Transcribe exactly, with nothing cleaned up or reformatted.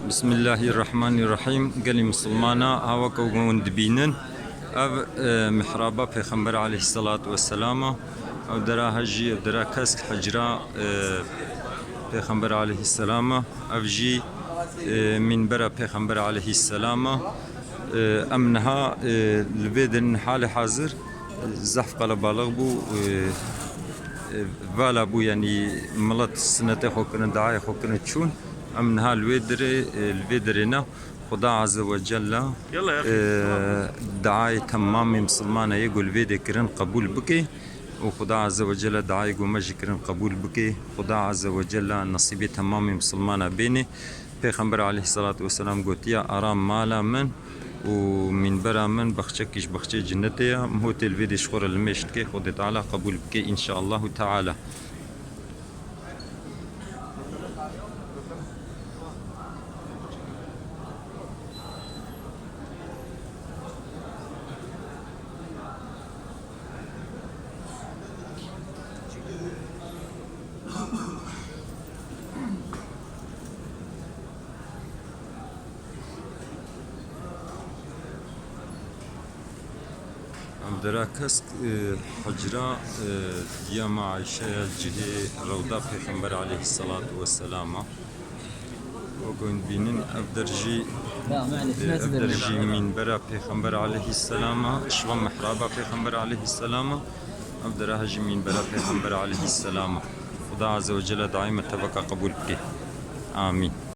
Bismillahirrahmanirrahim. Gelî misilmana, ha weke hûn dibînin, ev, e, mihraba Pêxember aleyhisselatu vesselam e. Ev dera he jî, ev dera kesk, hicra, e, Pêxember aleyhisselam e. Ev jî, e, mînbera Pêxember aleyhisselam e. E, em niha, e, li vê din halê hazir, e, zehf qelebalix bû, e, e, vala bû, yanî milet sinetê xwe kirin, diayê xwe kirin çûn. Em niha li wê dirê, e, li vê dirê ne. Xuda Azze ve Celle, Yalla ya e, diayê temamê misilmana yê ku li vê dê kirin qebûl bike û Xuda Azze ve Celle diayê ku me jî kirin qebûl bike. Xuda Azze ve Celle nesîbê temamê misilmana bêne. Pêxember aleyhisselatu vesselam gotiye, ara mala min û mînbera min bexçekî ji bexçê cinetê ye. Mihotê li vê dê ji xwe re limêj dike, Xwedê Teala qebûl bike, înşaallahu teala. Em dera kesk, e, hicra, e, diya me Ayşe ya cihê rewda Pêxember aleyhisselatu vesselam e. Wek hûn dibînin, ev der jî, e, ev der jî mînbera Pêxember aleyhisselam e, şiva mihraba Pêxember aleyhisselam e. Ev dera he jî mînbera Pêxember aleyhisselam e. Xuda Azze ve Celle daîme teveka qebûl bike. Amîn.